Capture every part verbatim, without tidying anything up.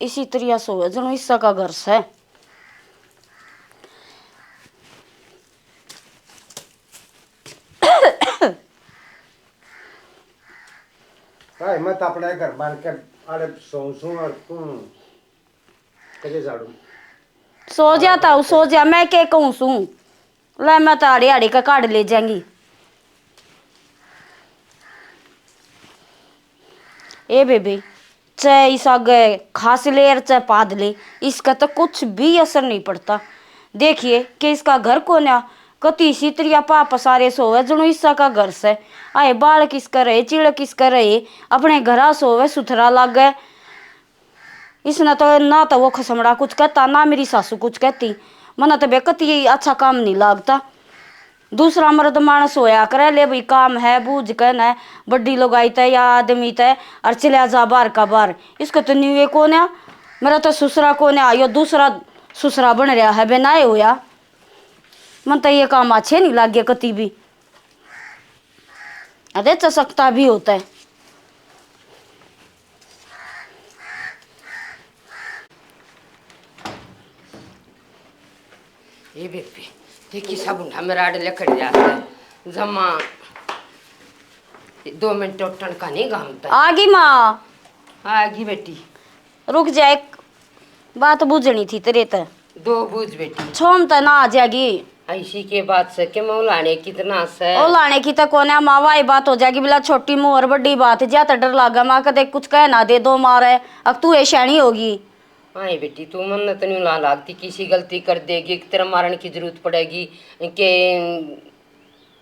इसी तरिया सोवे जणु ईसा का घर से। हाय, मैं तो अपने घर मार के आड़े सोऊं सूं और तू कजे झाड़ू। सो जा ताऊ, सो जा, मैं के कहूं सूं। ले, मैं तो आड़े आड़े का काढ़ ले जाएंगी। ए बेबे, चाहे इस आगे खास ले और चाहे पाद ले, इसका तो कुछ भी असर नहीं पड़ता। देखिए कि इसका घर कोन्या, कती इसी तरिया पा पसारे सोवे जणु ईसा का घर से। आए बालक इसका रहे, चिड़क इसका रहे, अपने घरा सोवे सुथरा लागे। इसने तो ना तो वो खसमड़ा कुछ कहता, ना मेरी सासू कुछ कहती। मने तो बे कती अच्छा काम नहीं लागता। दूसरा मर्द मानस होया करे, ले भाई काम है, बूझ के न बड्डी लुगाई तै या आदमी तै, और चल्या जा बाहर का बाहर। इसको तो न्यू ये कोन्या, मेरा तो सुसरा कोन्या, यो दूसरा सुसरा बन रहा है, बेनाए होया। मन तो ये काम अच्छे नहीं लागे कती भी। अरे चसकता भी होता है। ए बेबे, देखी सा बुंडा मेरा आड़े लकड़ जाता है। जमा दो मिनट उठन का नहीं घामता। आ गई माँ। आ गई बेटी। रुक जा, एक बात बुझनी थी तेरे ते। दो बुझ बेटी। छोम ते ना आ जाएगी। ऐसी के बात से के मैं उलाने कितना से। ओ लाने की तो कोने माँ, वाई बात हो जाएगी। बिला छोटी मुँह और बड़ी बात, ज्यादा डर लागा माँ, कदे कुछ कह ना दे दो मारे। अब तू ये सियाणी होगी। आए बेटी, तू मन तो नहीं ला लागती, किसी गलती कर देगी, तेरा मारने की जरूरत पड़ेगी। के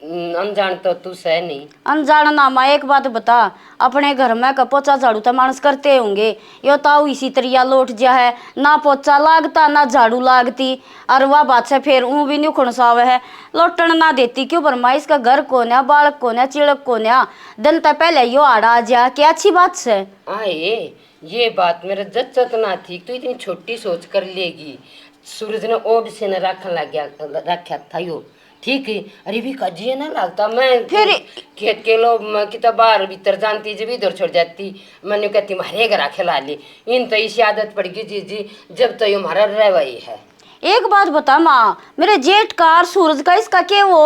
अनजान तो तू सह नहीं। अनजान ना माँ, एक बात बता, अपने घर में का पोचा झाड़ू तो मानस करते होंगे, यो ताऊ इसी तरिया लोट जा है, ना पोचा लागता ना झाड़ू लागती। और वह बात से फिर ऊँ भी न्यू खुणसावे है, लोटन ना देती क्यों? पर माँ, इसका घर कोन्या, बालक कोन्या, चिड़क कोन्या। दिन तक पहले यो आड़ा आ जा, क्या अच्छी बात से? आए, ये बात मेरे जच्चत ना थी, तू इतनी छोटी सोच कर लेगी। सूरज ने ओड से न रखन लग गया, रखा था यो। ठीक है। अरे भी कजिए ना लगता, मैं फिर खेत के लो, मैं कितना बाहर भीतर जानती, जब इधर छोड़ जाती, मैंने कहती, "म्हारे घर आके ला ले।" इन तो इसी आदत पड़ गई जीजी, जब तो यो म्हारा रहवाई है। एक बात बता माँ, मेरे जेठ का और सूरज का, इसका के वो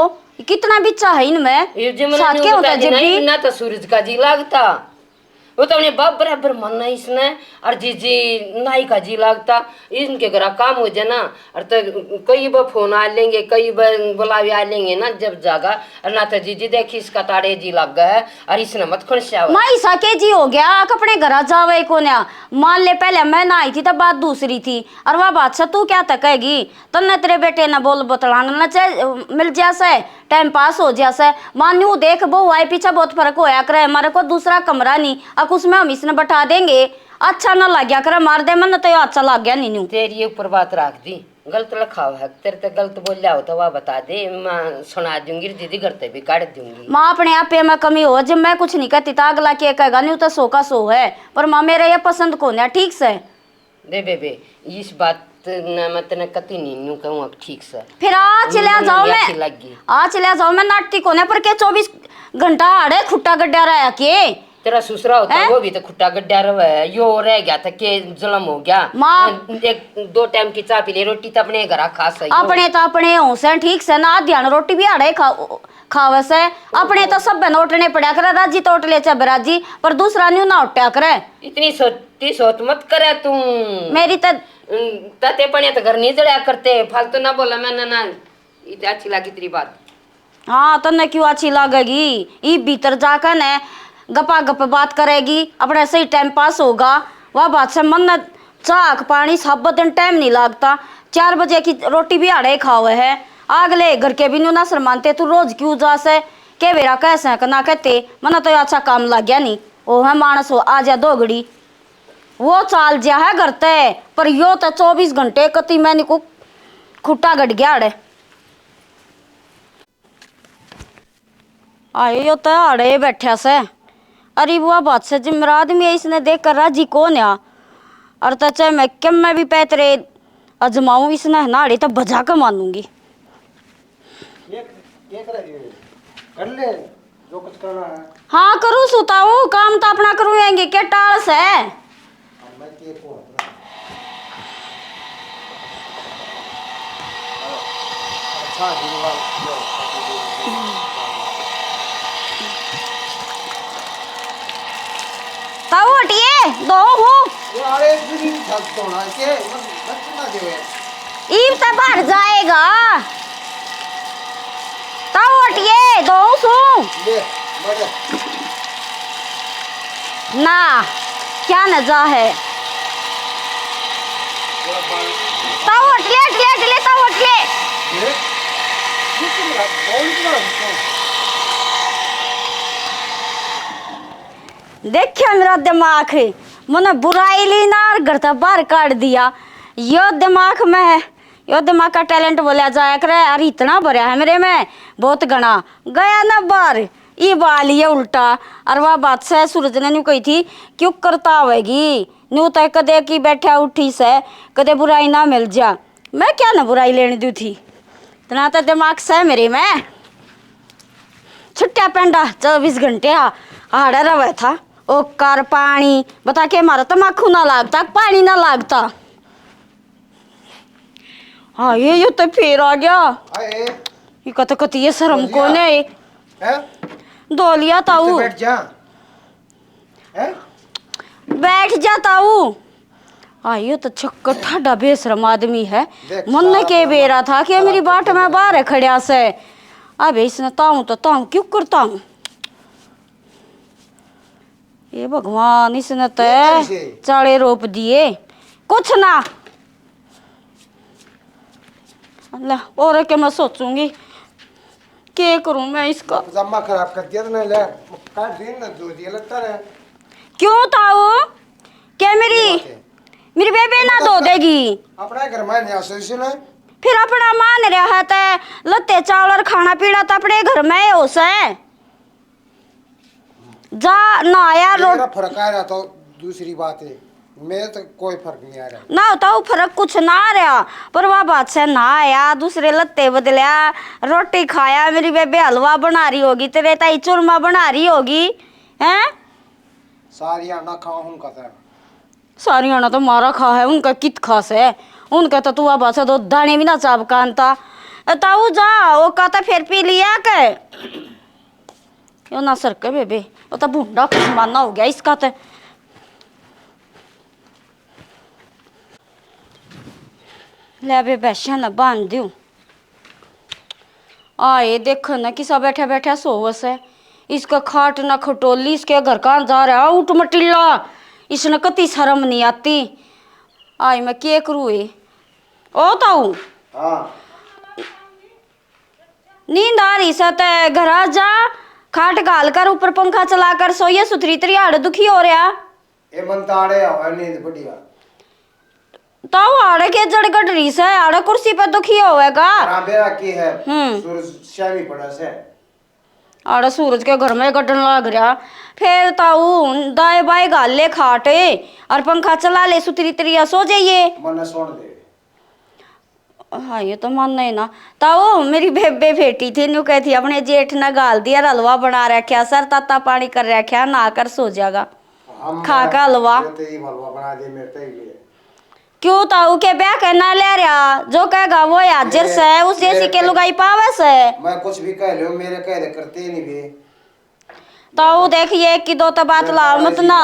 कितना बिच्चा है इनमें? ये जो मैंने साथ न्यू के होता बता दी जब ना, भी ना तो सूरज का जी लगता। वो तो अपने बाप बराबर मानना इसने। और जीजी नाई का जी लागता, इनके घरा काम हो जाए ना। और तो कई बार फोन आ लेंगे, कई बार बुलावे आ लेंगे ना, जब जागा। और ना तो जीजी देखी इसका ताड़े जी लग गया है, और इसने मत खुनस्यावा। माई सा के जी हो गया, आक अपने घरा जावे कोन्या। मान ले पहले मैं ना आई थी, तब बात दूसरी थी। और वह बात से तू क्या तकेगी? तन्ने तेरे बेटे ने बोल बतलान न चे-, मिल जा से, टाइम पास हो जा से। माँ न्यू देख, बहू आए पीछे बहुत फर्क होया करे। हमारे को दूसरा कमरा नहीं, अक उसमें हम इसने बैठा देंगे। अच्छा ना लाग्या करे, मार दे, मन तो यो अच्छा लाग गया नहीं न्यू। तेरी ऊपर बात रख दी, गलत लखाव है, तेरे ते गलत बोलिया हो तो वह बता दे, मैं सुना दूंगी, दीदी घर ते भी काट दूंगी। माँ अपने आपे में कमी हो, जब मैं कुछ नहीं कहती तो अगला के कहेगा, न्यू तो सौ का सौ है, पर माँ मेरे ये पसंद कोन्या, ठीक से। दे बेबे, इस बात न मैं तने कती नी न्यू कहूँ अब ठीक से। फिर आ चल्या जाओ मैं, आ चल्या जाओ मैं नाटती कोने पर के चौबीस घंटा आड़े खुट्टा गड्डा रहा के? तेरा सुसरा होता हैं? वो भी तो खुट्टा गड्डा रहे, यो रह गया था के जुलम हो गया। माँ। एक दो टाइम की चाय पी ले, रोटी तो अपने घर खा सही। अपने तो अपने हों से ठीक से ना, ध्यान रोटी भी आड़े खा खावे से। अपने तो सब नोटने पड़ा करे, राजी तो ओट ले चाहे राजी, पर दूसरा न्यू ना उठा करे। इतनी सोच ती सोच मत करे तू। मेरी तो तते पड़े तो घर नहीं जड़ा करते, फालतू ना बोला मैं ना, ना। इतनी अच्छी लगी तेरी बात। हाँ, तन्ने क्यों अच्छी लागेगी? ई भीतर जाकर ने गपा गप बात करेगी, अपने सही टाइम पास होगा। वह बात से मन न चाक पानी साबत दिन टाइम नहीं लागता। चार बजे की रोटी भी आड़े खावे है। आगले घर के भी न्यू ना शरमानते, तू रोज क्यों जा से? के बेरा कह से ना कहते, मना तो अच्छा काम लग गया नहीं। ओ है मानस हो, आ जा दो घड़ी। वो चाल ज्या है घर ते, पर यो तो चौबीस घंटे कती मैं निको खुट्टा गड़ गया अड़े। आए यो तो अड़े बैठा से। अरे वो बात से जिमरा आदमी है, इसने देख कर राजी कौन आ? और तो चाहे मैं कम में भी पैतरे अजमाऊं, इसने नाड़े तो बजा के मानूंगी। ये, ये कर, कर ले। जो कुछ करना है। हाँ, करूँ सुताऊ, काम तो अपना करूँगी, के टाल से। अब मैं के को अपना। ताऊ हटिए, दो हूँ। ये आले भी नहीं थक तो ना के, बस, बस ना दे। ईब तो भर जाएगा। ताऊ हटिए, दो हूँ सूं। ले, बड़े। ना, क्या नजा है। ताऊ हट ले, हट ले, हट ले, ताऊ हट ले। देखिया मेरा दिमाग, मने बुराई ली ना और घर तक बाहर काट दिया। यो दिमाग में है, यो दिमाग का टैलेंट बोला जाया करे। अरे इतना भरया है मेरे में, बहुत घना। गया ना बाहर, इब आ लिए उल्टा। और वह बात से सूरज ने न्यू कही थी, क्यों करता होगी? न्यू तय कदे की बैठा उठी से, कदे बुराई ना मिल जा। मैं क्या ना बुराई लेने दी थी, इतना तो दिमाग से मेरे में। छुट्टिया पेंडा चौबीस घंटे आ, आड़े रहे था। ओ कर पानी, बता के मारा तमाकू ना लागता, पानी ना लागता। हाँ, ये, ये तो फिर आ गया। आए। ये कत कती ये शर्म बोलिया। कौन है? हैं? दो लिया ताऊ। तो बैठ जा। हैं? बैठ जा ताऊ। हाँ, ये तो छक्कर ठाडा बेशरम आदमी है। देख, मन ने सारा के अपना बेरा था कि मेरी बाट में बाहर खड़ा से। अब इसने ताऊ तो ताऊ क्यों करता हूँ? ये भगवान, इसने तो ये कैसे? चाले रोप दिए। कुछ ना। ले, और के मैं सोचूंगी, के करूं मैं इसका? पजामा खराब कर दिया तूने, ले, काट दिन ना धो दिया लगता है। क्यों ताऊ? के मेरी, ये बात है। मेरी बेबे ना धो देगी? अपना घर में नहीं आ सही से ना। फिर अपना मान रहा है ते लत्ते चावल और खाना पीना तो अपने घर में ही हो से। जा नहाया रो- मेरा फर्क आ रहा तो दूसरी बात है, मेरे तो कोई फर्क नहीं आ रहा। ना होता वो फर्क कुछ ना आ रहा, पर वह बात से नहाया, दूसरे लत्ते बदलिया, रोटी खाया, मेरी बेबे हलवा बना रही होगी, तेरे ताई चूरमा बना रही होगी, हैं? सारी आना खाऊं का था। सारी आना तो मारा खा है, उनका कित खास है, उनका तो तू आबा से दो दाने भी ना चाब कानता। ए, ताऊ जा, ओका तो फिर पी लिया के। यो ना सर के बेबे, वो तो भूंडा कुछ माना हो गया इसका तो। ले बेबे, भैंसा ना बांध दूं। आए देख न, किसा बैठा बैठा सोवस है। इसका खाट ना खटोली, इसके घर कां जा रहा, उठ मटिल्ला। इसने कती शर्म नहीं आती। आए मैं के करूँ ए? ओ ताऊ। हाँ। नींद आ रही सा ते घर आ जा, खाट घाल कर ऊपर पंखा चला कर सोइए, सुथरी तरी हाड़ दुखी हो रहा। ए मन ताड़े आवे नींद बढ़िया। ताऊ आड़े के जड़ गड रही से, आड़े कुर्सी पे दुखी होवेगा। हाँ, बेरा की है। हम्म। सूरज श्यामी पड़ा से। आड़े सूरज के घर में गडन लाग रहा। फिर ताऊ दाए बाए घाल ले खाटे और पंखा चला ले, सुतरी तरिया सो जाइए। मन्ने सोण दे। हाँ, ये तो मानना ही ना। ताऊ, मेरी बेबे बेटी थी, न्यू कहती, अपने जेठ ने गाल दिया, हलवा बना रखा सर, ताता पानी कर रखा, ना कर सो जाएगा। हाँ, खा मैं का हलवा। ये तो ये हलवा बना दे, मेरे तो ही ले। क्यों ताऊ के ब्याह के ना ले रहा? जो कहेगा वो हाजिर से, उस जैसी के लुगाई पावे से। मैं कुछ भी कह लूं, मेरे कह दे करते ही नहीं वे। ताऊ देख, ये एक की दो तो बात लाल मत ना।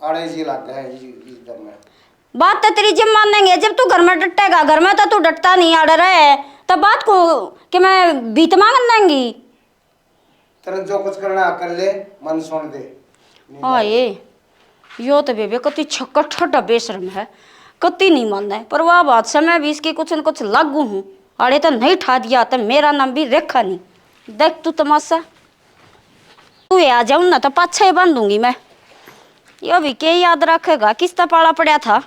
आड़े जी लग गए जी इस दम में। बात तो तेरी जब मानेंगे, जब तू घर में डटेगा, घर में तो तू डटता नहीं, आड़े रहे, तो बात को कि मैं भीत मांगन देंगी? तेरे जो कुछ करना कर ले, मन सुन दे। हाय, यो तो बेबे कति छक्कर ठड्डा बेशरम है, कति नहीं मानना है। पर वह बात से मैं भी इसकी कुछ न कुछ लागू हूँ। आड़े तो नहीं ठा दिया तो मेरा नाम भी रेखा नहीं। देख तू तमाशा, तू आ जाऊँ ना तो पाछा ही बांधूंगी मैं। यो भी के याद रखेगा, किसता पाला पड़ा था,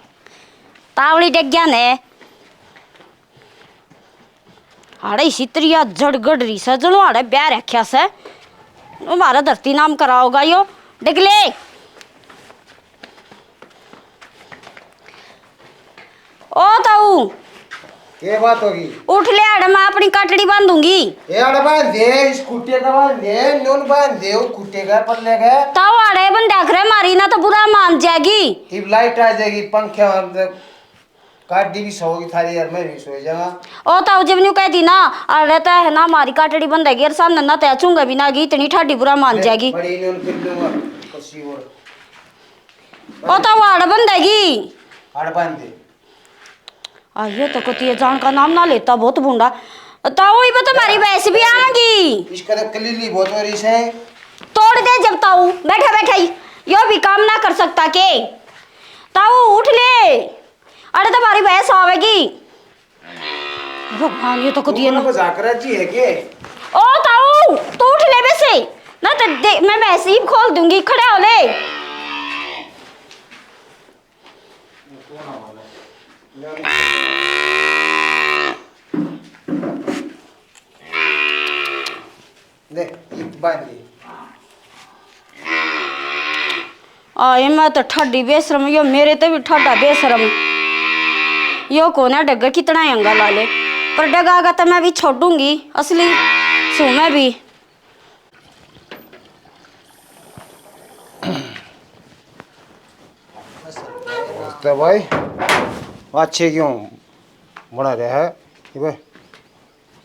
तावड़ी डग्या ने। आड़े इसी तरिया जड़गड़ रही से, जणो आड़े ब्याह रख्या से। हमारा धरती नाम कराओगा यो, डगले। ओ ताऊ। के बात होगी? उठ ले, आड़े मैं अपनी काटड़ी बांधूंगी। ए आड़े बांध दे, इस कुट्टे का बांध दे, नून बांध दे, वो कुट्टे का पल्ले का। ताऊ आड़े बंदा करे मारी ना तो बुरा मान जाएगी। इब लाइट आ जाएगी, पंखे और काटी भी सोगी थारी यार, मैं भी सो जाऊंगा। ओ ताऊ, जब न्यू कह दी ना, अरे तो है ना, हमारी काटड़ी बंद हैगी, और सामने ना तै चूंगा भी ना गी, इतनी ठाडी बुरा मान जाएगी। बड़ी न्यून कर लूंगा, कसी और। ओ ताऊ, हाड़ बंद हैगी। हाड़ बांध दे। आ, ये तो कती जान का नाम ना लेता, बहुत भूंडा। ताऊ, इब तो हमारी भैंस भी आवेगी। इसका तो कलीली बहुत हो रही से। तोड़ दे जब ताऊ, बैठा बैठा ही यो भी काम ना कर सकता के? ताऊ, उठ ले। अरे, तुम्हारी भैंस आवेगी। भगवान, ये तो कदी ना। मजाक राजी है के? ओ ताऊ, तू उठ ले वैसे, ना तो दे, मैं भैंस ही खोल दूंगी, खड़ा हो ले। ले, ये बांध दे। आए, मैं तो ठाडी बेशरम, यो मेरे ते भी ठाडा बेशरम। यो कोने डगे कितना अंगा ला ले, पर डगा का तो मैं भी छोड़ूंगी, असली सू मैं भी। तो भाई, अच्छे क्यों बना रहे है ये भाई?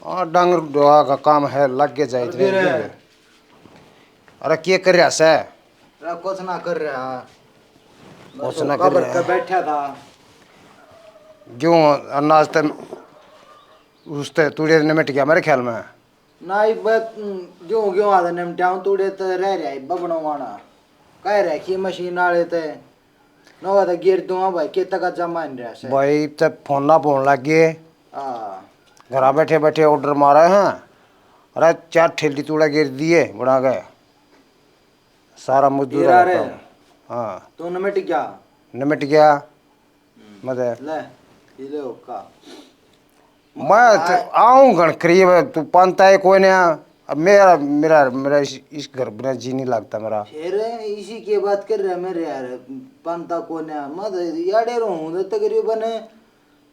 आ, डांगर डोहा का काम है, लग के जाए इतने दिन। अरे, के कर रहा सै? अरे, कुछ ना कर रहा। कुछ ना कर रहा। बैठा था। क्यों, अनाज ते उस ते तूड़े निमट गया मेरे ख्याल में। ना, इब, हम्म, क्यों, क्यों आधा निमटा हूँ, तूड़े तो रह रहा है, इब बनवाना। कह रहा कि मशीन वाले ते नवा तो गिर दूंगा भाई, के तक जमा नहीं रहा सै। भाई, ते फोन ना फोन लग गए। हाँ। घरा बैठे बैठे ऑर्डर मारे हैं। अरे, चार ठेली तूड़ा गिर दिए बना के। सारा मजदूर गिरा रहे। हाँ। तो निमट गया। निमट गया। हम्म। मतलब ले, ये ले हुक्का। मैं तो आऊं घण करीब, तू पानता है कोई ना। अब मेरा, मेरा, मेरा इस, इस घर में जी नहीं लगता मेरा। फिर इसी की बात कर रहा मेरे यार, पानता कोई ना। मैं तो याडे रहूं तो तकरीबन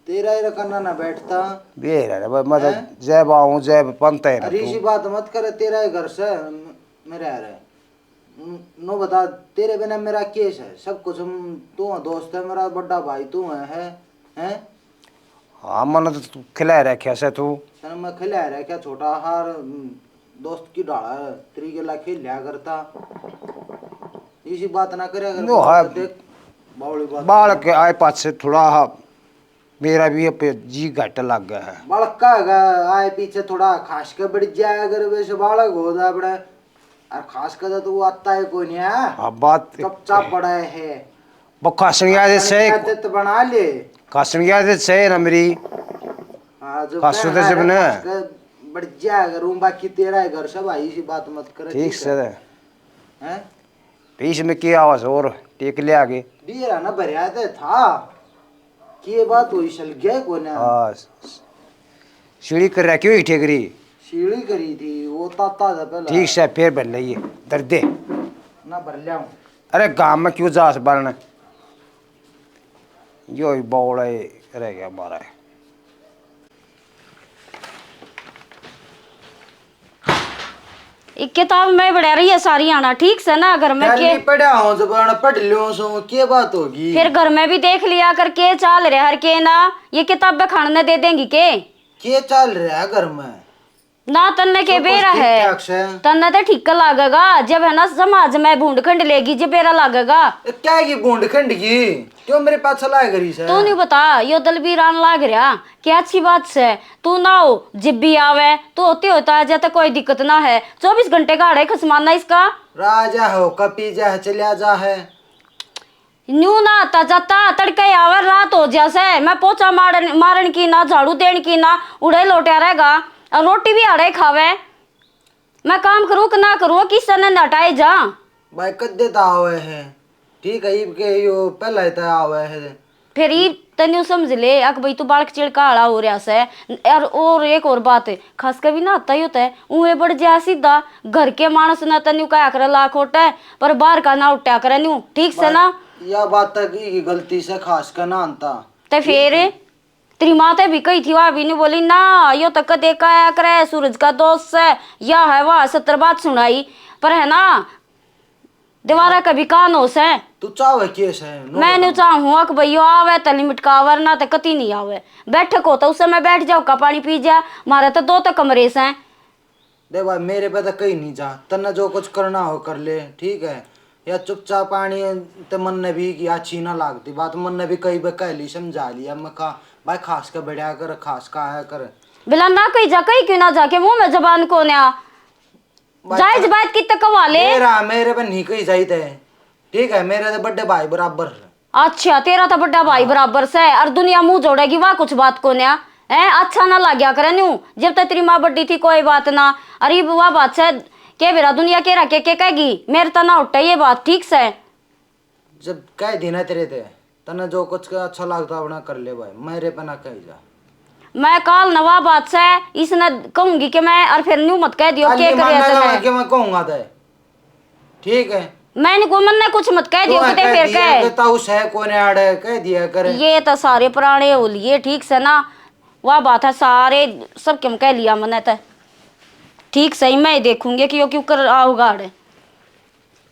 तेरा ही रखना ना बैठता। बेरा रे, मैं तो हैं? जब आऊं, जब पानता है ना अरे तू। इसी बात मत कर, तेरा ही घर से म-, मेरे यार। न-, नो बता, तेरे बिना मेरा केस है, सब कुछ हम, तू है दोस्त है मेरा, बड़ा भाई तू है, है, हैं? हाँ, मन तो तू खिला रखा से तू। तने मैं खिला रखा, छोटा हार, दोस्त की ढाला, तेरी गेला खेल लिया करता। इसी बात ना करया कर, नो, हाँ। देख, बावली बात। बालक आए पाछे थोड़ा, हाँ, मेरा भी अब जी घट लग गया है। बालक का हैगा, आए पीछे थोड़ा खास के बढ़ जाया कर, वैसे बालक हो जा बड़ा। और खास कर तो वो आता है कोई नहीं है। हाँ, बात चुपचाप पड़ा है। वो खासणिया दे सही। आदत बना ले। खासणिया दे सही ना मेरी। हाँ, जो खासू तो जब ने। बढ़िया है, रूम बाकी तेरा है घर सब, आई सी बात मत कर, ठीक से। हैं? तो इसमें क्या आवाज और टेक ले आगे? बीरा ना भरया तो था। के बात हुई, सल गया कोने? हाँ, सीढ़ी कर रखी हुई ठेकरी। सीढ़ी करी थी, वो ताता था पहला। ठीक से, फिर भर ले ये, दर्दे। ना भर लिया हूँ। अरे, गांव में क्यों जास बारण? यो ही बौल है, रह गया हमारा। एक किताब मैं पढ़ा रही है सारी आना, ठीक से ना? घर में क्या के नहीं पढ़ा हो, जब आना पढ़ लो सो, के बात होगी? फिर घर में भी देख लिया कर, के चाल रहा हर के ना, ये किताबें खान ने दे देंगी के? के चाल रहा है घर में? ना, तन्ने के सब कुछ बेरा ठीक है? ठाक से। तन्ने तो ठीक लागेगा, जब है ना समाज में भूंड खंड लेगी, जब बेरा लागेगा। ए, क्या की भूंड खंड की? क्यों मेरे पाछे लाया करी से? तू नहीं बता, यो दलबीरान लाग रहा, क्या अच्छी बात से? तू ना हो, जब भी आवे, तू होते होता आ जा, तो कोई दिक्कत ना है। चौबीस घंटे का आड़े खसमाना इसका। राजा हो, कपी जा है, चलिया जा है। न्यू ना आता जाता, तड़के आवे, रात हो जा से। मैं पोछा मारन, मारन की ना, झाड़ू देन की ना, उड़े लोटिया रहेगा। और रोटी भी आड़े खावे। मैं काम करूँ कि ना करूँ, किस ने नटाए जा। भाई, कद्दे तो आवे है, ठीक है, इब के यो पहला ही तो आवे है। फिर इब तन्यू समझ ले, अक भाई, तू बालक चिड़का आला हो रहा से। और, और एक और बात, खास कर भी ना आता ही होता है, उहे बढ़ जा सीधा। घर के मानस ने तन्यू कहा कर ला खोटा है, पर बाहर का ना उठा करे न्यू, ठीक से ना? या बात तो की गलती से खास कर ना आंता। ते फिर तेरी माँ ते भी कही थी, वा भी नहीं बोली ना, यो तो कदे काया करे, सूरज का दोष से, या है वा सत्तर बात सुनाई, पर है ना, दीवारा का भी कान हो सै। तू चाहे के सै? मैं न्यू चाहूँ कि भाई यो आवे तो लिमिट का आवे, ना तो कती नहीं आवे। बैठक हो तो उस समय बैठ जाओ, का पानी पी जा। मारे तो दो तो कमरे सै। देख भाई, मेरे पे तो कहीं नहीं जा, तन्ने जो कुछ करना हो कर ले, ठीक है? या चुपचाप आनी है, ते मन ने भी कि अच्छी ना लागती बात, मन ने भी कई बार कह ली, समझा लिया। मैं कहा, भाई, खास के बढ़िया कर, खास का आया कर। बिला ना कही जा, कही क्यों ना जा, के मुंह में जबान कोन्या। जायज बात की तो कवा ले। मेरा, मेरे पे नहीं कही जाई ते, ठीक है? मेरे तो बड़े भाई बराबर। अच्छा, तेरा तो बड़ा भाई बराबर से, और दुनिया मुंह जोड़ेगी, वाह कुछ बात कोन्या। है, अच्छा ना लाग्या करे न्यू। जब तक तेरी माँ बड्डी थी, कोई बात ना। अरे वाह बात से, के बेरा दुनिया के रखे के कहेगी, मेरे तो ना उठे ये बात, ठीक से। जब कह दी ना तेरे ते, तन्ने जो कुछ अच्छा लगता अपना कर ले भाई, मेरे पे ना कही जा। मैं काल नवा बात से इसने कहूंगी कि मैं, और फिर न्यू मत कह दियो, के करे तने? कि मैं कहूंगा ते, ठीक है? मैंने को मन ने कुछ मत कह दियो, किते फिर कह। ताऊ सह कोने आड़े कह दिया करे। ये तो सारे पुराने हो लिए, ठीक से ना। वाह बात है, सारे सब क्यों कह लिया मने तो। ठीक सही मैं ही देखूंगी कि यो क्यों कर आओगा आड़े।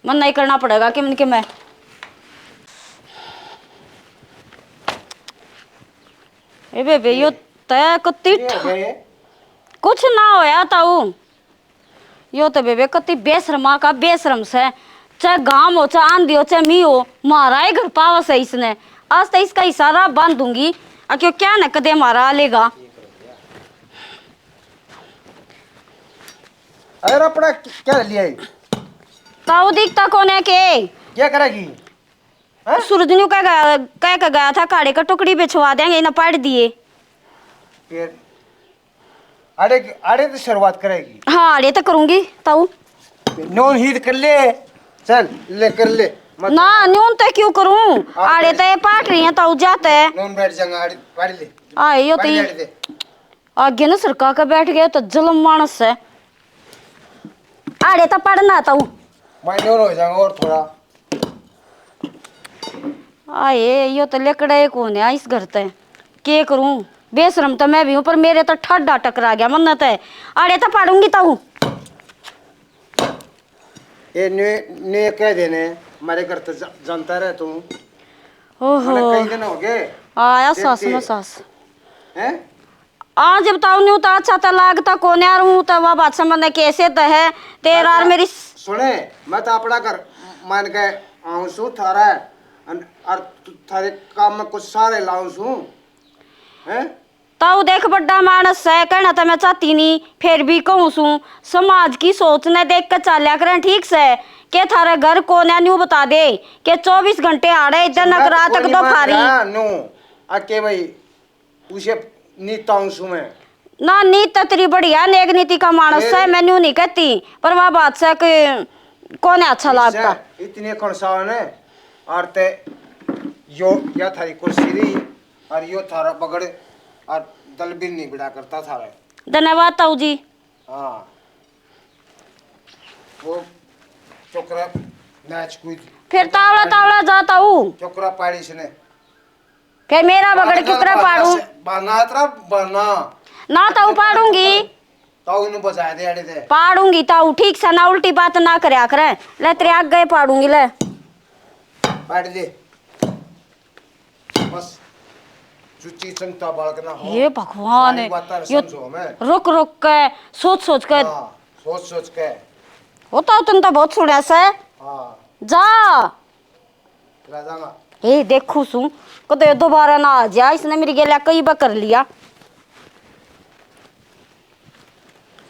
मन नहीं करना पड़ेगा कि मन के मैं। ए बेबे, यो तय कत्ती कुछ ना होया ताऊ। यो तो बेबे कत्ती बेशरमा का बेशरम से। चाहे घाम हो, चाहे आंधी हो, चाहे मी हो, मारा ही घर पावा से इसने। आज तो इसका इशारा बांध दूंगी। आ क्यों क्या न कदे मारा लेगा। अरे अपना क्या लिया है? ताऊ दिखता कोने के? क्या करेगी? सूरज न्यू कह गया, कह के गया था, काड़े का टुकड़ी बिछवा देंगे, इन्हें पाड़ दिए। फिर आड़े, आड़े तो शुरुआत करेगी। हाँ, आड़े तो करूंगी ताऊ। नोन हीर कर ले, चल ले कर ले। ना, नोन तो क्यों करूं? आड़े तो ये पाट रही है ताऊ, जाते। नोन बैठ जाएगा, आड़े पाड़ ले। आए यो ती। आगे ना सरका के बैठ गया तो जुलम मानस है। आड़े तो पड़ना ताऊ। मैं नोन हो जाऊंगा और थोड़ा। आए, यो तो लेकड़ा ही कोन है इस घर ते। के करूं? बेशरम तो मैं भी हूं, पर मेरे तो ठाडा टकरा गया मन ते। आड़े तो पाड़ूंगी ताऊ। ए ने, ने कह देने, मारे घर तो जा, जानता रह तू। ओहो। कई दिन हो गए। आया सास में सास। हैं? आ जब ताऊ न्यू तो अच्छा तो लागता कोन्या रहूं तो वा बात समझ ने कैसे तो है तेरा और मेरी। सुने, मैं तो अपना घर मान के आऊं सू थारा, और थारे काम में कुछ सारे लाऊं सू। हैं? ताऊ देख बड्डा मानस सै, कहना तो मैं चाहती नहीं, फिर भी कहूं सू। समाज की सोच ने देख के चाल्या करें, ठीक सै। के थारे घर कोन्या न्यू बता दे के चौबीस घंटे आड़े इधर नक रात तक दो फारी। न्यू आके भाई उसे नीत आऊं सू मैं। ना, नीत तो तेरी बढ़िया, नेक नीति का मानस है, मैं न्यू नहीं कहती, पर वह बात से कि कौन है अच्छा लागता। इतने कौन सा ने आरते यो या थारी कुर्सी रही और यो थारा बगड़ और दलबीर नहीं बिड़ा करता थारे। धन्यवाद ताऊ जी। हाँ। वो चोकरा नाच कोई फिर तावड़ा तावड़ा जाता हूँ। चोकरा पाड़ी इसने। फिर मेरा बगड़ किस तरह पाड़ू? बना तेरा बना। ना ताऊ पाड़ूंगी। ताऊ ने बजा दे अड़े दे। पाड़ूंगी ताऊ, ठीक से ना उल्टी बात ना करया करे। ले तेरे आगे पाड़ूंगी ले। पाड़ दे। बस। चुच्ची चंगता बालक ना हो। ये भगवान है। यो रुक रुक के, सोच सोच के। हाँ, सोच सोच के। वो ताऊ तन तो बहुत सुना से। हाँ। जा। ए देखू सू, कदे दोबारा ना आ जा, इसने मेरी गेल्या कई बार कर लिया।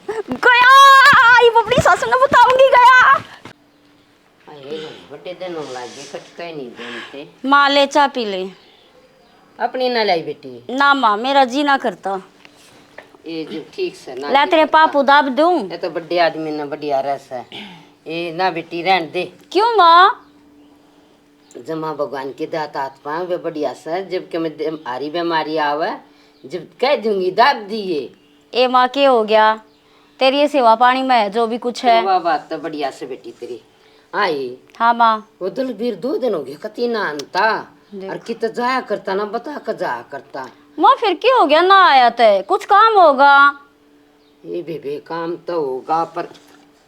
गया, ये अपनी सासू ने बताऊंगी, गया। बड़े दिन होने लग गए, कट कहीं नहीं बनते। माँ ले चाय पी ले। अपनी ना लाई बेटी। ना माँ, मेरा जी ना करता। ये जो ठीक से ना ले, तेरे पापू दाब दूं। ये तो बड़े आदमी ना बढ़िया रह से। ये ना बेटी, रहन दे। क्यों माँ? जमा भगवान के दात हाथ पाए वे बढ़िया से, जब के मैं दे-, हारी बीमारी आवे, जब कह दूंगी दाब दिए। ए माँ, के हो गया? तेरी ये सेवा पानी में है, जो भी कुछ है। वाह, बात तो बढ़िया से बेटी तेरी। आई। हाँ माँ। वो दलबीर दो दिन हो गए, कती ना आनता। देख। और कित जाया करता ना, बता के जाया करता। माँ, फिर के हो गया ना आया ते? कुछ काम होगा। ये बेबे, काम तो होगा, पर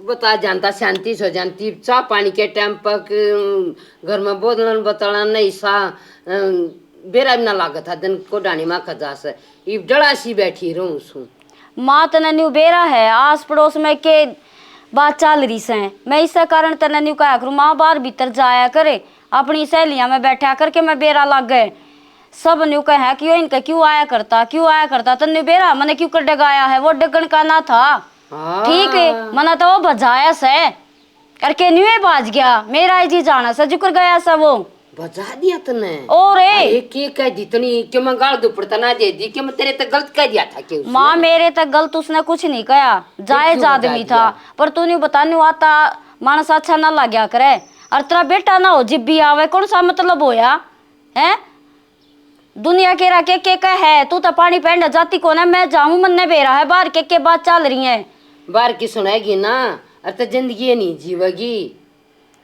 बता जानता, शांति सो जानती, चाह पानी के टाइम पर क-, घर में बोलण बतलण नहीं सा, अम, बेरा भी ना लागत था, दिन को डाणी माँ खजा से, इब डला सी बैठी रहूं सू। माँ, तने न्यू बेरा है, आस पड़ोस में के बात चाल रही सै। मैं इस कारण तने न्यू कहा करूँ, माँ, बाहर भीतर जाया करे, अपनी सहेलियां में बैठा करके मैं बेरा लागे। सब न्यू कहे कि यो इनके क्यों आया करता, क्यों आया करता, तन्ने बेरा मने क्यों कर डगाया है, वो डगण का ना था। हाँ। ठीक है, मना तो वो भजाया से, करके न्यू ही भाज गया। मेरा ही जी जाना से जुकर गया से वो। भजा दिया तन्ने? और ए। अरे, के कह दी तनी कि मैं गाल दुपड़ तना दे दी कि मैं तेरे तक गलत कह दिया था कि उसने? माँ, मेरे तक गलत उसने कुछ नहीं कहा, जायज आदमी था। पर तू न्यू बता, न्यू आता मानस अच्छा ना लाग्या करे। और तेरा बेटा ना हो, जिब भी आवे, कौन सा मतलब होया? हैं? दुनिया के रा के, के, के है, तू तो पानी पहन जाती कोने, मैं जाऊं, मन्ने बेरा है, बाहर के, के बात चल रही है। बाहर की सुनेगी ना, अरे तो जिंदगी ये नहीं जीवेगी।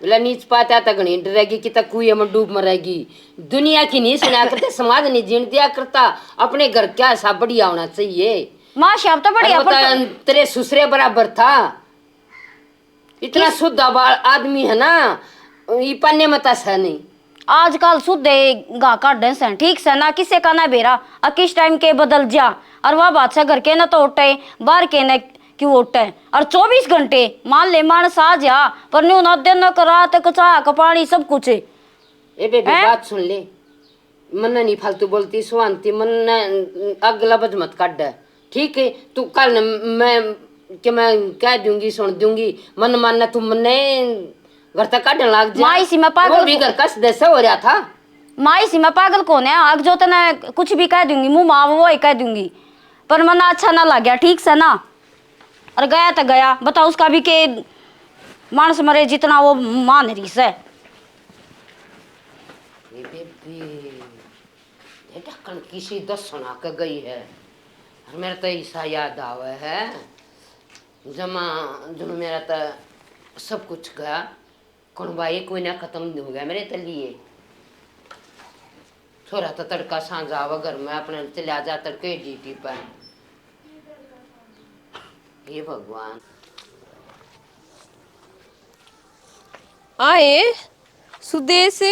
बोला, नीच पाता तो घणी डरेगी कि तो कुएं में डूब मरेगी। दुनिया की नहीं सुना करते, समाज नहीं जीण दिया करता, अपने घर क्या सा बढ़िया होना चाहिए। माँ, शब्द तो बढ़िया, अरे वो पर तो तेरे सुसरे बराबर था। इतना किस- शुद्ध आबा-, आदमी है ना, ई पाने में तो सै नहीं। आजकल शुद्ध है, घा काढ़े सै, ठीक सै ना, किसे का ना बेरा, आ किस टाइम के बदल जा। और वह बात से घर के ना तो उठे, बाहर के ना क्यों उठे। और चौबीस घंटे मान ले मानस आ जा, पर न्यू ना दिन क रात क चाह क पानी सब कुछ। ए बेबे, हैं? बात सुन ले। मन्ने नहीं फालतू बोलती, सुहानती, मन्ने आग लबज मत काढ़। ठीक है, तू कल न मैं, के मैं कह दूंगी, सुन दूंगी, मन मानना तू मन्ने घर तक काढ़न लाग जा। माँ, इसी में पागल वो भी को- घर का सदस्य हो रहा था। माँ, इसी में पागल कौन है? अग जो तने कुछ भी कह दूंगी, मुंह माँ वो ही कह दूंगी, पर मन्ने अच्छा ना लग गया, ठीक से ना। और गया तो गया, बता उसका भी के, मानस मरे जितना वो मान रही से। ये बेबी, ये ढक्कन किसी दस सुना के गई है। और मेरा तो ऐसा याद आवे है, जमा जुन मेरा तो सब कुछ गया, कुणबा ये कोई ना खत्म हो गया मेरे तो लिए। छोरा तो तड़का सांझ आवे घर में, अपने चले आ जा तड़के ड्यूटी पर। हे भगवान। आए सुदेश,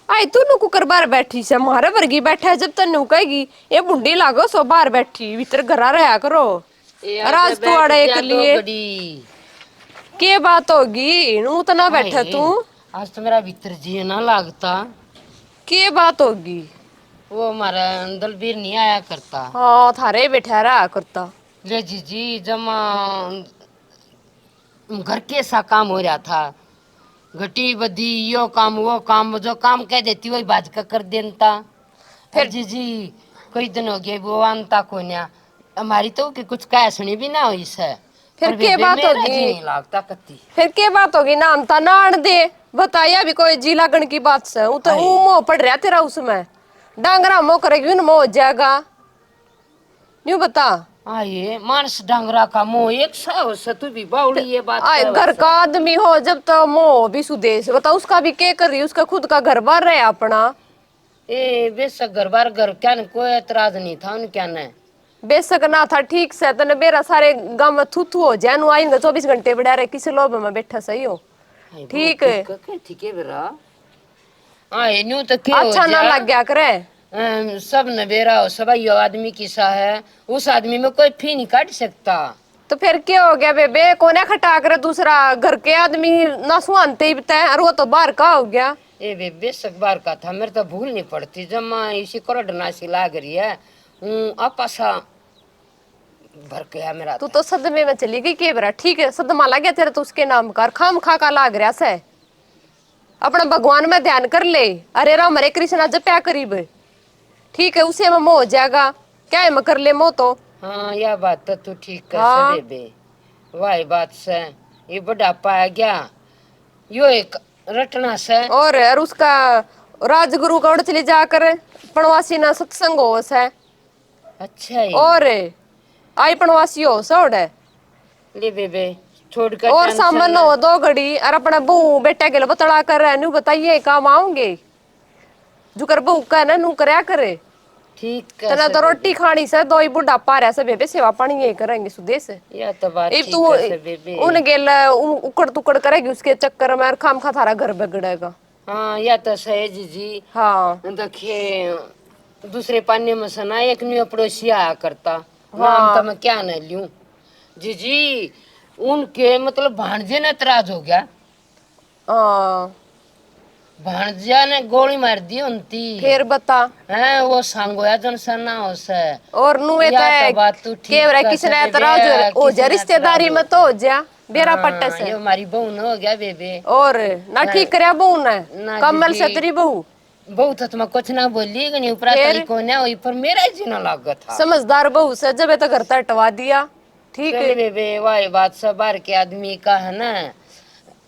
आए तू नु कुकर बाहर बैठी से, मारे वर्गी बैठा है, जब तन्ने कहेगी, "ए बुंडी लागो सो बाहर बैठी, भीतर घरा रहा करो।" ए, और आज आज तू आड़े बैठ एक जा लिए। दो घड़ी। के बात होगी? नू तो ना बैठा हाय, तू। आज तो मेरा भीतर जी ना लागता। के बात होगी? वो हमारा दलबीर नहीं आया करता। हाँ, थारे बैठा रहा करता। ले जीजी, जमा घर के सा काम हो रहा था, घटी बदी, यो काम, वो काम, जो काम कह देती, वही बाज का कर देता। फिर जीजी, कई दिन हो गए, वो आनता कोन्या। हमारी तो के कुछ कह सुनी भी ना हुई से। फिर पर के बेबे, बात मेरा होगी? जी नहीं लागता कत्ती। फिर के बात होगी? ना आनता ना आन दे, बताया भी कोई जी लागण की बात से। वो तो हाय। वो मोह पड़ रहा तेरा उसमें, डांगरा मोह करेगी, उन मोह हो जाएगा। न्यू बता। आए, मानस डांगरा का मोह एक सा हो से, तू भी बावली ये बात आए, कहे घर से। का आदमी हो जब तो मोह भी सुदेश। बता, उसका भी के कर रही, उसका खुद का घर बार रहे अपना। ए, बेशक घर बार घर क्या न, कोई एतराज नहीं था उनक्या ने। बेशक ना था, ठीक से, तने बेरा सारे गांव में थू थू हो जाए, नु आइन चौबीस घंटे बढ़ा रहे, किसे लोभ में बैठा सही हो। हाय, ठीक है। ठीक है, ठीक है बेरा। हाँ, ये न्यू तो के हो अच्छा ना जा? लग गया करे। अम, सब न बेरा हो, सब यो आदमी किसा है, उस आदमी में कोई फी नहीं काट सकता। तो फिर के हो गया बेबे, कोने खटा करे दूसरा घर के आदमी ना सुहानते ही तय, और वो तो बाहर का हो गया। ए बेबे, सक बाहर का था, मेरे तो भूल नहीं पड़ती, जमा इसी करड नासी लाग रही है। हूँ, आपा सा भर गया मेरा तू तो। तो सदमे में चली गई के बेरा, ठीक है, सदमा लग गया तेरा तो उसके नाम का, और खाम खा का लाग रहा से। अपना भगवान में ध्यान कर ले, हरे राम हरे कृष्णा जप्या करीब, ठीक है, उसे में मोह हो जाएगा। क्या है, मैं कर ले मोह तो। हाँ, यह बात तो तू ठीक कह हाँ। से बेबे, वाह बात से, ये बुढ़ापा आ गया, यो एक रटना से। और, और उसका राजगुरु का उड़ चली जाकर पणवासी ना सत्संग हो से। अच्छा है। और आई पणवासी हो सौड़े। ले बेबे, छोड़ कर और tension सामान ना। हो दो घड़ी, और अपना बहू बेटा के लिए बतला कर रहे, न्यू बताइए काम आओगे? जुकर बहू का ना नू करया करे। ठीक है तने तो रोटी खानी से, दो ही बुढ़ापा रहा से बेबे, सेवा पानी ये करेंगे सुदेश। या तो बात इब ठीक तू है से बेबे। उन गेल उ-, उकड़ तुकड़ करेगी उसके चक्कर में, और खाम खा थारा घर बिगड़ेगा। हाँ, या तो सही जीजी। हाँ। देखिए, दूसरे पाने में से ना एक न्यू पड़ोसी आया करता। हाँ। नाम तो मैं क्या ना लूं जीजी, उनके मतलब भाणजे ने एतराज हो गया। हाँ। भाणजा ने गोली मार दी उनती। फिर बता। हैं, वो सांगोया जन सा ना हो से। और नुए या तै तो बात तू ठीक केवरे कर किसने से एतराज बेबे, हो जा, किसने रिश्तेदारी एतराज में तो हो जा, बेरा हाँ, पट्टे से। ये हमारी बहू न हो गया बेबे। और ना हाँ। ठीक करया बहू ने, ना कमल जीजी। सतरी बहू। बहू तो तुम्हें कुछ ना बोली, कि नहीं ऊपरा फिर? कहीं को ना हुई, पर मेरा ही जीना लाग था। समझदार बहू से, जब ये तो घर तक हटवा दिया। ठीक चल है। बेबे, वाह बात से बाहर के आदमी का है ना,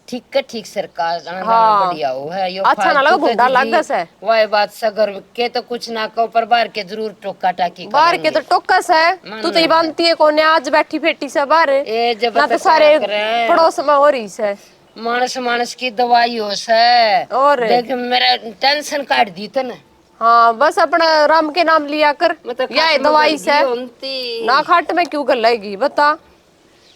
ठीक के ठीक सरकार आना हाँ। बढ़िया हो है। यो अच्छा ना फालतू लगे, के गुंडा दीदी, लग से। वाह बात से घर के तो कुछ ना कहो, पर बाहर के जरूर टोका टाकी बाहर के करेंगे। तो टोका से, मन तू तो ही है। बांधती है कोने, आज बैठी फेटी से बाहर। ए, जब ना तो तक सारे क्या करें? पड़ोस में हो रही से। मानस मानस की दवाई हो से। और? देख, मेरा टेंशन काट दी तने। हाँ, बस अपना राम के नाम लिया कर। मैं तो या खाट में दवाई गल से। गई होती। ना खाट में क्यों गलेगी, बता।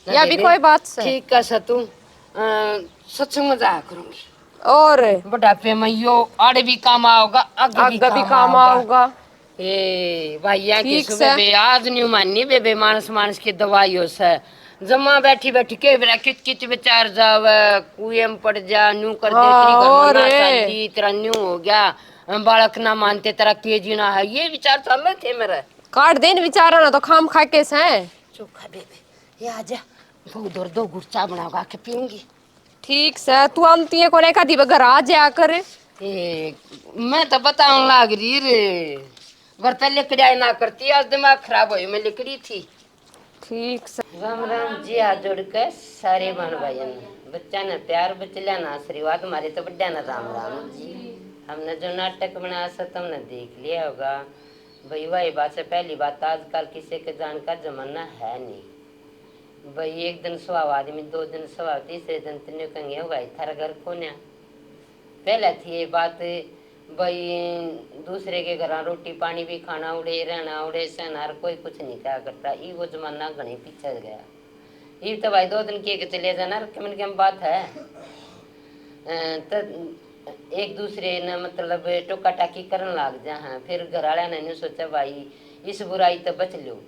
ना या भी बेबे, कोई बात से। ठीक है सतू, अ, सत्संग में जाया करूंगी। और? बुढ़ापे में यो आड़े भी काम आओगा, आगे भी आगे भी काम काम आओगा। आओगा। ए, भाइया की ठीक सुबह से। बे, आज न्यू मानी बेबे, मानस मानस की दवाई हो से। जमा बैठी बैठी के बेरा किच किच विचार जावे, कुएं में पड़ जा, न्यू कर दे, हाँ, तेरी घर में और? ना चाली, तेरा न्यू हो गया, बालक ना मानते, तेरा के जीना है, ये विचार चल रहे थे मेरे। काट दे इन विचारों ने तो खाम खा के से। चुप खा बेबे, ये आ जा, बहुत दर्द हो, गुड़ चाय बनाओगा के पीऊंगी। ठीक से, तू आमती है कोने, कदी घर आ जाया कर। ए, मैं तो बताऊं लाग रही रे, घर पे लिकड़िया ना करती, आज दिमाग खराब हो, मैं लिकड़ी थी। ठीक से। राम राम जी, हाथ जोड़ के सारे बहन भाइयों ने, बच्चा ने प्यार, बचलिया ना आशीर्वाद, हमारे तो बड्डा ना राम राम जी। हमने जो नाटक बनाया से तुमने देख लिया होगा। भाई, वही बात से पहली बात, आजकल किसी के जान का जमाना है नहीं। भाई, एक दिन सुहाव आदमी, दो दिन सुहाव, तीसरे दिन तो न्यू कहेंगे, "हो भाई, थारा घर कोन्या।" पहले थी ये बात, भाई, दूसरे के घर रोटी पानी भी खाना उड़े, रहना उड़े, सहना, और कोई कुछ नहीं कहा करता। ये वो जमाना घणी पीछे गया। ये तो भाई, दो दिन के के चले जाना, और कम कम बात है। अ, तो एक दूसरे ने, मतलब, टोका टाकी करन लाग जा। हाँ, फिर घर वाले ने न्यू सोचा, भाई, इस बुराई तो बच लो।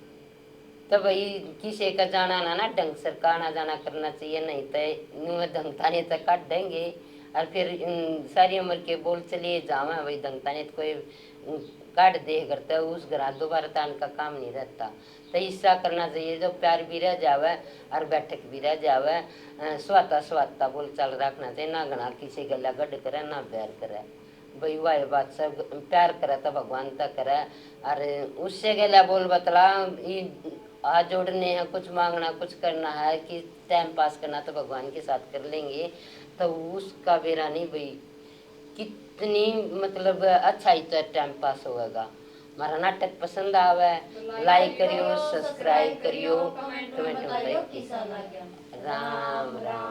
तो भाई, किसी का जाना ना, ना ढंग से का आना जाना करना चाहिए, नहीं तो न्यू धंगता ने तो काट देंगे। और फिर, उम, सारी उम्र के बोल चले जावे भाई, धंगता ने तो कोई, उम, काट दे करता, उस घर दोबारा तान का काम नहीं रहता। तो इसा करना चाहिए, जो प्यार भी रह जावे और बैठक भी रह जावे। अ, स्वाता स्वाता बोल चाल रखना चाहिए, ना घना किसी गला गढ़ करे, ना बैर करे। भाई, वाह बात से प्यार करे तो भगवान तक करे। और उससे गला बोल बतला, ई हाथ जोड़ने हैं, कुछ मांगना, कुछ करना है, कि टाइम पास करना तो भगवान के साथ कर लेंगे। तो उसका बेरा नहीं भाई, कितनी, मतलब, अच्छा ही तो टाइम पास होगा। हमारा नाटक पसंद आवे, लाइक करियो, सब्सक्राइब करियो, कमेंट में बताइयो किसा लग्या। राम राम।